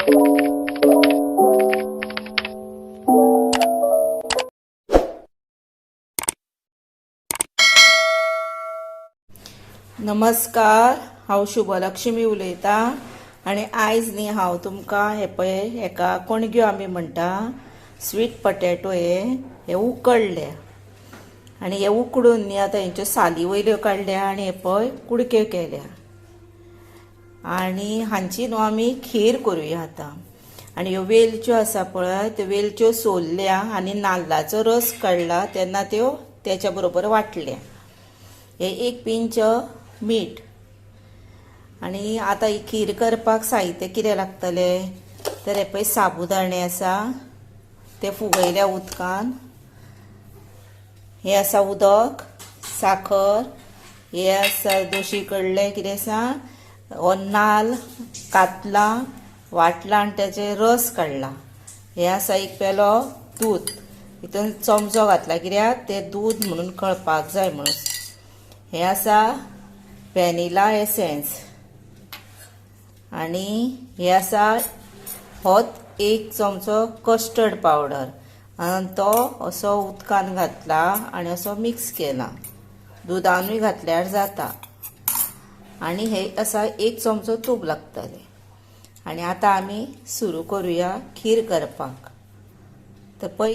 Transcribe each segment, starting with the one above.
नमस्कार, हांव शुभलक्ष्मी उलयतां आनी आयज न्ही हांव तुमकां हे पळय हेका कणग्यो आमी म्हणटा स्वीट पटेटो हे उकडले आनी हे उकडून न्ही आतां हेंच्यो साली वयल्यो काडल्या आनी हे पळय कुडके केल्या आनी हांची न्हू आमी खीर करुया आतां. आनी ह्यो वेलच्यो आसा पळय त्यो वेलच्यो सोलल्या आनी नाल्लाचो रस काडला तेन्ना त्यो तेच्या बरोबर वांटल्या. हे एक पिंच मीठ. आनी आतां ही खीर करपाक साहित्य कितें लागतलें तर हे पळय साबुदाणे आसा ते फुगयल्या उदकान, हे आसा उदक, साखर, हे आसा दोशी कडले कितें आसा हो नाल्ल कातला वाटला आनी तेचे रस काडला. हे आसा एक पेलो दूद, हितून चमचो घातला कित्याक ते दूद म्हणून कळपाक जाय म्हणून. हे आसा व्हॅनिला एसेन्स आनी हे आसा होच एक चमचो कस्टर्ड पावडर आनी तो असो उदकान घातला आनी असो मिक्स केला, दुदानूय घातल्यार जाता. आनी हे आसा एक चमचो तूप लागतले. आनी आतां आमी सुरू करुया खीर करपाक. तर पळय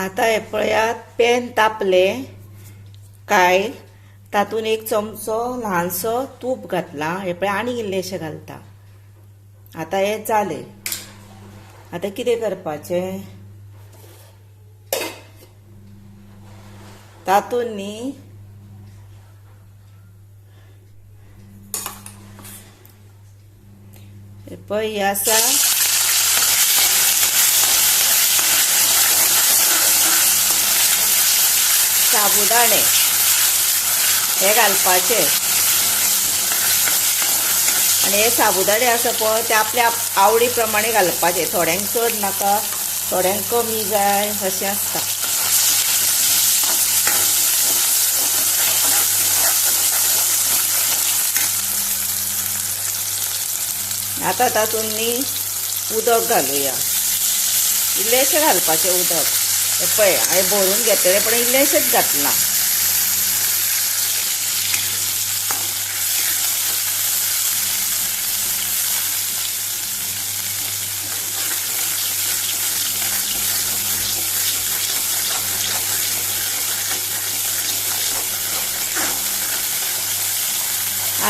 आतां हे पळयात पॅन तापलें कायल, तातूंत एक चमचो ल्हानसो तूप घातला, हे पळय आनी इल्लेशें घालता. आतां हें जालें. आतां कितें करपाचें, तातूंत न्ही हे पळय हे आसा साबुदाणे, हे घालपाचे. आनी हे साबुदाणे आसा पळय ते आपल्या आवडी प्रमाणे घालपाचे, थोड्यांक चड नाका थोड्यांक कमी जाय अशें आसता. आतां तातूंत न्ही उदक घालुया, इल्लेशें घालपाचें उदक. हे पळय हांवें भरून घेतलें पण इल्लेशेंच घातलां.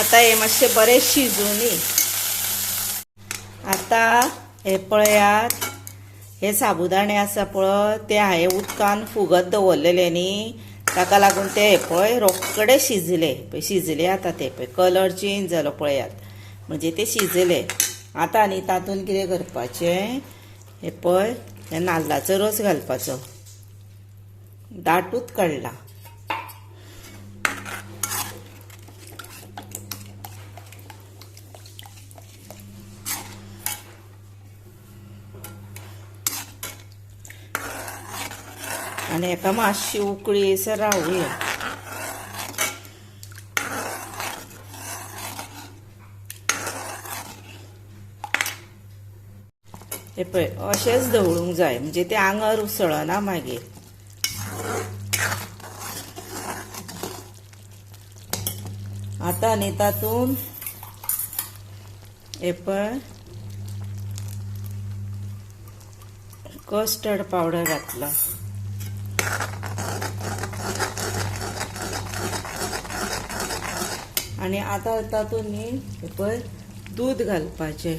आतां हे मातशें बरें शिजूनी. आतां हे पळयात हे साबुदाणे आसा पळय ते हांवें उदकान फुगत दवरलेले न्ही, ताका लागून ते हे पळय रोखडे शिजले. पळय शिजले आतां ते पळय कलर चेंज जालो पळयात, म्हणजे ते शिजले. आतां आनी तातूंत कितें करपाचें, हे पळय हे नाल्लाचो रस घालपाचो, दाटूच काडला. आनी हेका मातशी उकळी येयसर रावया. हे पळय अशेंच धवळूंक जाय म्हणजे ते आंगार उसळना मागीर. आतां आनी तातूंत हे पळय कस्टर्ड पावडर घातला. आनी आतां तातूंत न्ही हे पळय दूद घालपाचें.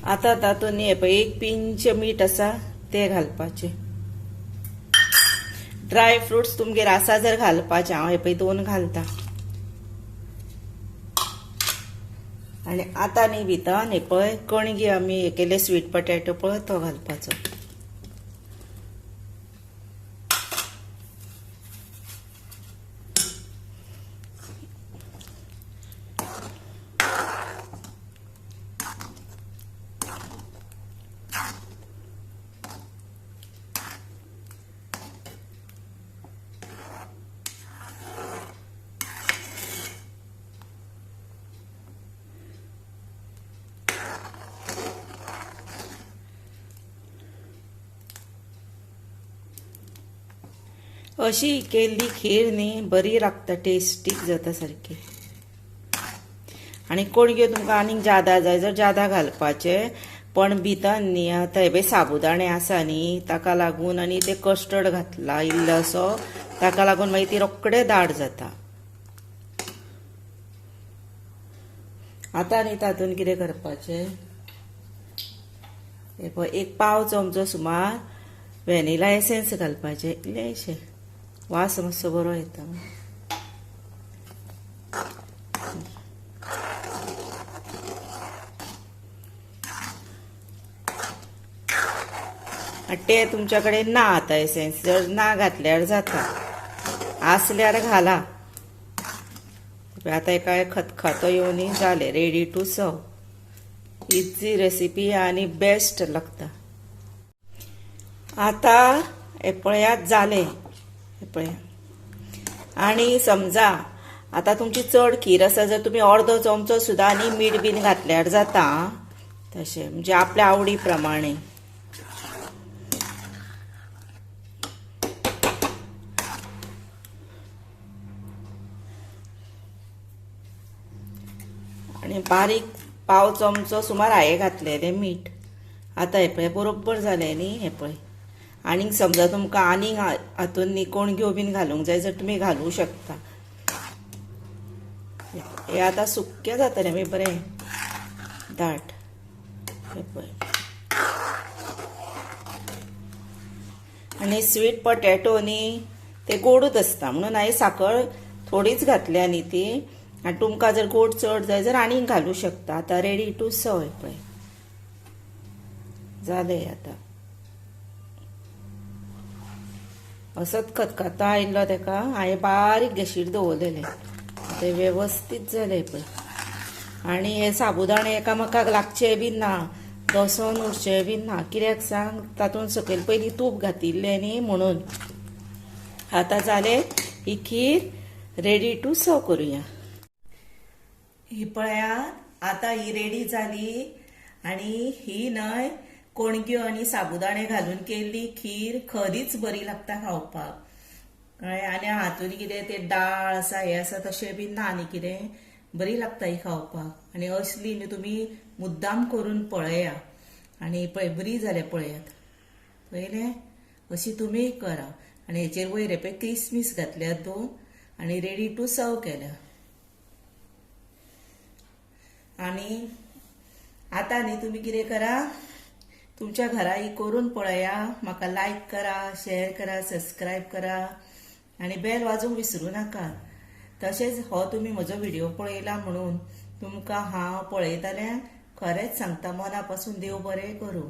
आतां तातूंत न्ही हे पळय एक पिंच मीठ आसा तें घालपाचें. ड्राय फ्रुट्स तुमगेर आसा जर घालपाचें, हांव हे पळय दोन घालता. आनी आतां न्ही भितर हे पळय कणगी आमी हे केले स्वीट पटेटो पळय तो घालपाचो. अशी केल्ली खीर न्ही बरी लागता, टेस्टीक जाता सारकी. आनी कोणग्यो तुमकां आनीक जादा जाय जर जादा घालपाचे, पण भितर न्ही आतां हे पळय साबुदाणे आसा न्ही ताका लागून, आनी ते कस्टर्ड घातला इल्लोसो ताका लागून मागीर ती रोखडे दाट जाता. आतां न्ही तातूंत कितें करपाचें, हे पळय एक पाव चमचो सुमार व्हॅनिला एसेन्स घालपाचें, इल्लेशें, वास मातसो बरो येता. ते तुमच्या कडेन ना आतां एसेन्स, जर ना घातल्यार जाता, आसल्यार घाला. आतां एका खतखतो येवन जालें, ready to serve. Easy recipe आनी बेस्ट लागता. आतां हे पळयात जालें, हे पळयात. आनी समजा आतां तुमची चड खीर आसा जर तुमी अर्दो चमचो सुद्दां आनी मीठ बीन घातल्यार जाता, तशें म्हणजे आपल्या आवडी प्रमाणे. आनी बारीक पाव चमचो सुमार हांवें घातलेलें मीठ. आतां हें पळय बरोबर जालें न्ही. हें पळय आनीक समजा तुमकां आनीक हातून न्ही कोणग्यो बीन घालूंक जाय जर तुमी घालूं शकता. हें आतां सुक्कें जातलें मागीर बरें दाट. हें पळय आनी स्वीट पटेटो न्ही ते गोडूच आसता म्हणून हांवें साकर थोडीच घातल्या न्ही ती. आनी तुमकां जर गोड चड जाय जर आनीक घालूं शकता. आतां रेडी टू सर्व. पळय जालें. आतां असोच खतखतो आयिल्लो तेका हांवें बारीक गॅशीर दवरलेलें, तें वेवस्थीत जालें पळय. आनी हे साबुदाणे एकामेकाक लागचे बीन ना, दसोन उरचे बीन ना, कित्याक सांग तातूंत सकयल पयलीं तूप घातिल्लें न्ही म्हणून. आतां जालें ही खीर रेडी टू सर्व करुया. ही पळयात आतां ही रेडी जाली. आनी ही न्हय कोणग्यो आनी साबुदाणे घालून केल्ली खीर खरीच बरी लागता खावपाक, कळ्ळें. आनी हातून कितें ते डाळ आसा हें आसा तशें बीन ना, आनी कितें बरी लागता ही खावपाक. आनी असली न्ही तुमी मुद्दाम करून पळया. आनी पळय बरी जाल्या, पळयात पळयलें. अशी तुमी करा. आनी हेचेर वयर पळय किसमीस घातल्या दोन आनी रेडी टू सर्व केल्या. आनी आतां न्ही तुमी कितें करा, तुमच्या घरा ही करून पळया. म्हाका लायक करा, शेअर करा, सबस्क्रायब करा आनी बेल वाजोवंक विसरूं नाका. तशेंच हो तुमी म्हजो व्हिडिओ पळयला म्हणून तुमकां हांव पळयतल्यांक खरेंच सांगता मना पासून देव बरें करूं.